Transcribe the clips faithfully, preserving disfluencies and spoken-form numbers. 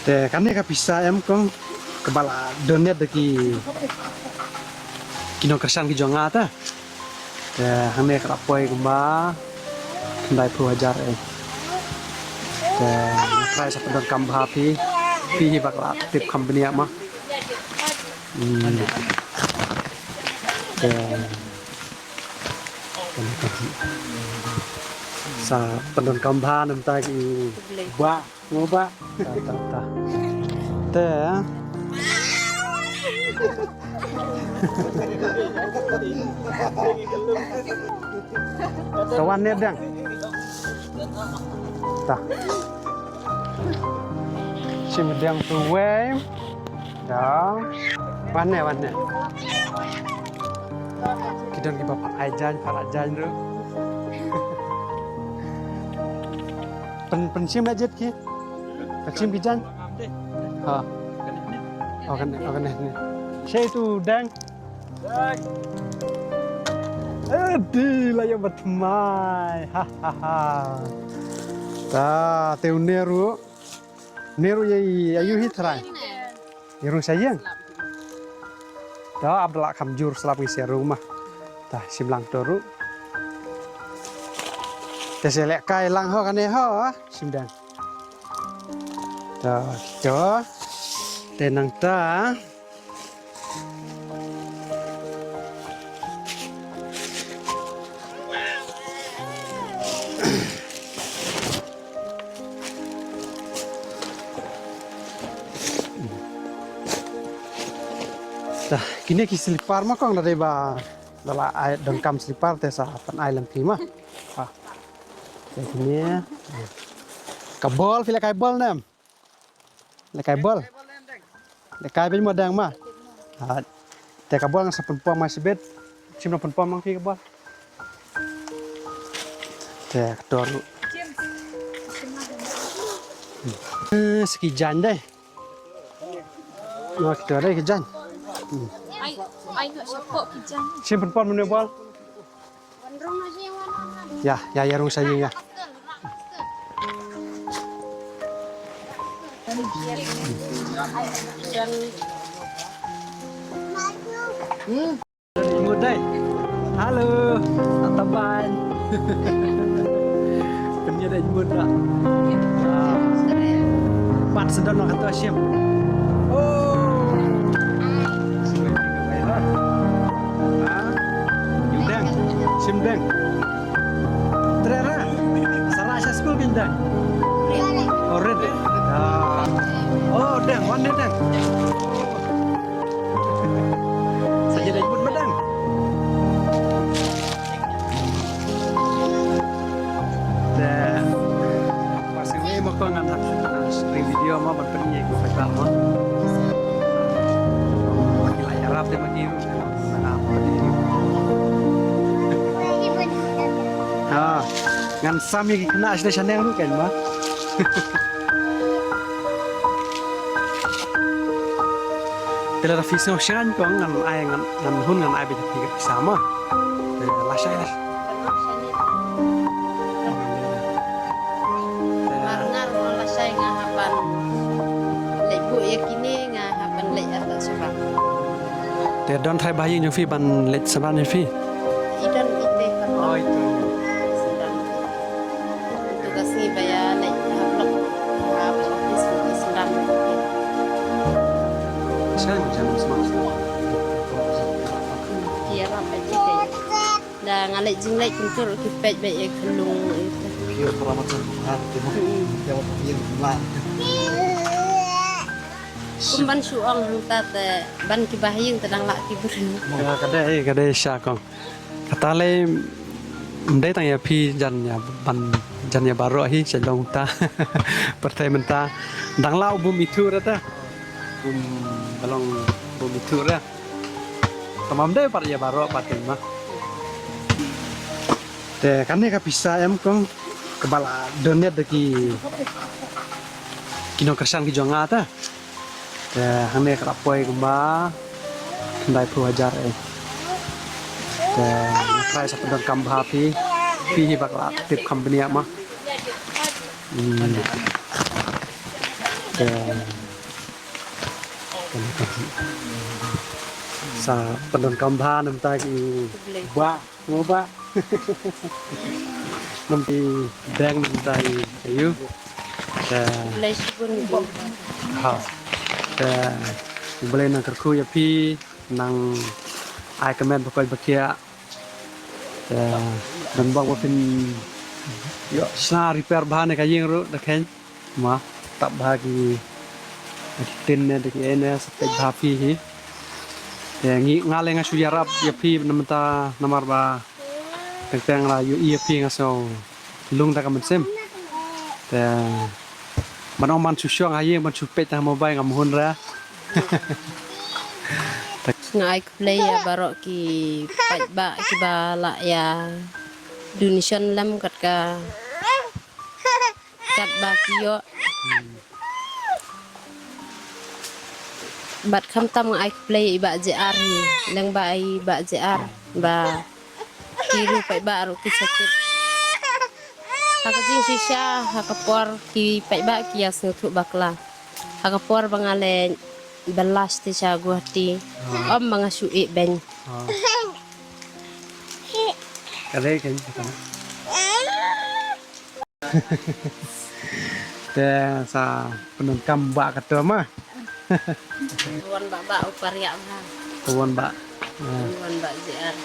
Te kane ka pisa em kong kaba la donate da ki, ki nongkyrshan ki jong nga te. Te hangne ka la poi kumba khyndai phew hajar eh. Te nga try sa pyndonkam bha phi, phi hi ba ka la tip kham bniah ma. Hmm. Te sa pyndonkam bha namta ki ba. Mo ba? Ta, ta, ta. Te. Ta wan ne dang. Ta. Shim dang tu wei. Ta. Wan ne, wan ne. Ki don kiba pat ai jan, pat ai jan ruh. Pyn, pynshim la jit ki. Pynshim ki jan. Ha. Oh, kane, oh, kane, kane. Shei tu dang. Adi la ïa bat mai. Ha, ha, ha. Ta, te u ne ruh. Ne ruh ïa, ïa yu hi trai. Ïa rung sha ïing. Da Abdullah kham jur slap ngi sha rung ma. Ta shim lang to ruh. Te sha leh kai lang ho kane ho, ah, shim dang. Ta to. Te nangta. Ta, kine ki slipar ma kong da dei ba da la ai donkam slipar te sa pan ai lem phi ma. Ha. Te kine. Ka bol phi la kai bol nem. Lehkai bol. Lehkai beit mo dang ma. Ha. Te ka bol ngan sa pynpom mai shibit. Shim na pynpom mang phi ka bol. Te ka tor. Eh, sa ki jan dei. Mo ki tor dei ki jan. Hmm. Ai, ai, no, sa pok ki jan. Shim pynpom mane bol. Ïa, ïa, ïa rung sha ïing ïa. Mut dei. Halo. Taban. Pynïadei mut da. Ah. Pat sdang noh kato shim. Oh. Sngewbha ka bai lah. Ah. Deng. Shim deng. Tre ra. Sa rah sha skul kin dang. Oh, red. Ah. Oh, dang, wan ne dang. Sa ïa dang mut ma dang. Te. Pas ngi ma ko ngan hap, ah, stream video ma ban pynïaid ko peta ma. Ki la ïarap te ma ki. Ha, ngan sam ïa ki khynnah sha shaneng ruh kein ma. Te lada phi sngew shngaiñ kong ngan ai, ngan, ngan hun ngan ai beit ïa phi ka pisa ma. Te lashai, lashai. Mar nga ruh lashai nga hap ban leit buh ïa kine, nga hap ban leit artat shabar. Te don trai ba ha ïing jong phi ban leit synran ïa phi? I don i te ka. Oh, i te. Synran. Tu ka sngi ba ïa leit ha block, ha office, i synran. Shan, shan, shan. Ïa rap ïa ki te. Da nga leit jingleit kumtu ruh ki peit beit ïa ka lung ïa ka. Ki ïa para macam ha te mo. Hmm. Ïa wat ïa la. Kum ban shu ong hangta te ban ki ba ha ïing te dang lah ki briew. Ïa ka dei, ka dei sha kong. Kata lei ym dei tang ïa phi jan ïa ban jan ïa baroh hi sha long ta. Pyrthei mynta dang lah u bym ithuh re ta. Bym ba long bym ithuh re. Tangba ym dei pat ïa baroh pat kein ma. Te kane ka pisa em kong kaba la donate da ki, ki nongkyrshan ki jong nga te. Te hangne ka la poi kumba khyndai phew hajar eh. Te nga try sa pyndonkam bha phi, phi hi ba ka la tip kham bniah ma. Hmm. Te, sa pyndonkam bha namta ki ba, mo ba. Namti dang namta i ayu. Te, ha. Te, U Blei nang kyrkhu ïa phi, nang ai ka met ba koit ba khiah. Te, don bok ba phin ïoh shna repair bha ne ka ïing ruh da khein. Ma, tap bha ki, ki tin ne da ki ei ne sa peit bha phi hi. Te ngi nga leh nga shu ïarap ïa phi namta namar ba teng teng la ïohi ïa phi nga sngew lung da ka mynsiem. Te ban ong ban shu shong ha ïing ban shu peit ha mobile ngam hun ra. Nga ai khublei ïa baroh ki paidbah kiba lah ïa donation lem kat ka, katba ki ïoh. Bad khamtam nga ai khublei ïa i Bah J R hi, leng ba i Bah J R ba ki ruh paidbah ruh ki sa tip. Ha ka jingshisha, ha ka por ki paidbah ki ïa sngewthuh bakla. Ha ka por ba nga leit belash te sha Guwahati, ym ba nga shu ïeh beiñ. Ka dei kan. Te sa pyndonkam ba ka to ma. Wan ba ba u pariak ha. Wan ba. Wan ba J R.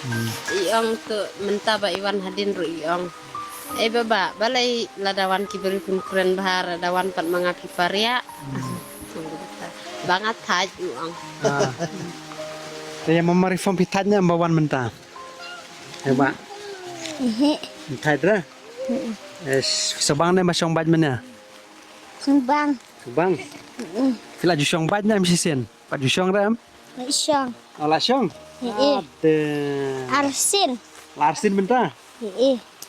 I ong tu mynta ba i wan hadien ruh i ong. Eh ba ba, balei lada wan ki briew pynkuren bha, lada wan pat ma nga phi pariak. Ba nga thait u ong. Ah. Te ïa mama reform phi thait ne ba wan mynta. Eh ba. Thait ra. Eh, sa bang ne ba shong bad mynne. Shong bang. Shong bang. Phi la ju shong bad ne em shisien. Pat ju shong ra em? Shong. Oh, la shong? Ade. Arsin. La arsin mynta?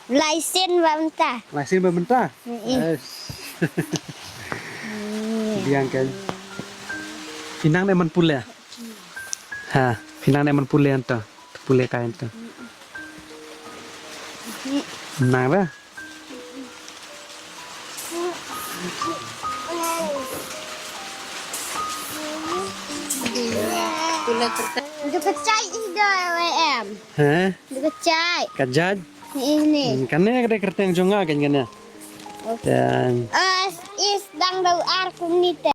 Laisin ba mynta. Laisin ba mynta? Yes. Biang kan. Phi nang ne man pule? Ha, phi nang ne man pule anta. Pule kai anta. Nang ba? Duka chai ido em. He? Duka chai. Ka jaj? Ini. Hmm, kane ka dei kyrteng jong nga kan kane. Dan. As is dang dau ar kumni te.